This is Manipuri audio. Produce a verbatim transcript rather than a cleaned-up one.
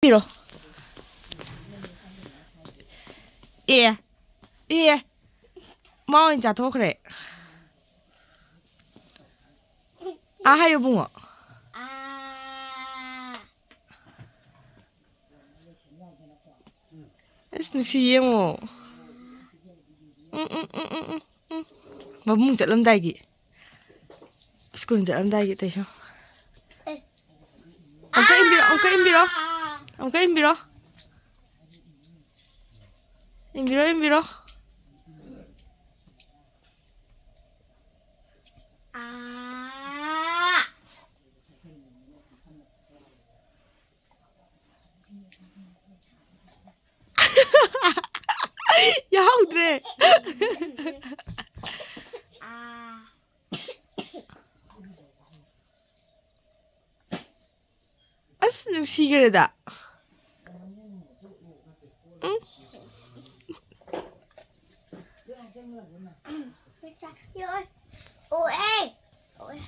ꯄꯤꯔꯣ꯫ ꯑꯦ꯫ ꯑꯦ꯫ ꯃꯥ ꯑꯣꯏꯅ ꯆꯥꯊꯣꯛꯈ꯭ꯔꯦ꯫ ꯑꯥ ꯍꯥꯏꯌꯣ ꯕꯨꯡꯉꯣ꯫ ꯑꯥ꯫ ꯑꯁ ꯅꯨꯡꯁꯤ ꯌꯦꯡꯉꯣ꯫ ꯎꯝ, ꯎꯝ, ꯎꯝ, ꯎꯝ, ꯎꯝ, ꯎꯝ꯫ ꯃꯕꯨꯡ ꯆꯠꯂꯝꯗꯥꯏꯒꯤ꯫ ꯁ꯭ꯀꯨꯜ ꯆꯠꯂꯝꯗꯥꯏꯒꯤ ꯇꯧꯏꯁꯦ꯫ ꯑꯦ꯫ ꯑꯃꯨꯛꯀ ꯏꯟꯕꯤꯔꯣ, ꯑꯃꯨꯛꯀ ꯏꯟꯕꯤꯔꯣ꯫ ꯑꯃꯨꯛꯀ ꯏꯟꯕꯤꯔꯣ꯫ ꯏꯟꯕꯤꯔꯣ, ꯏꯟꯕꯤꯔꯣ꯫ ꯑꯥ꯫ ꯌꯥꯍꯧꯗ꯭ꯔꯦ꯫ ꯑꯥ꯫ ꯑꯁ ꯅꯨꯡꯁꯤꯈ꯭ꯔꯦꯗ꯫ ꯎꯝ꯫ ꯑꯣ ꯑꯦ꯫ ꯑꯣ ꯑꯦ꯫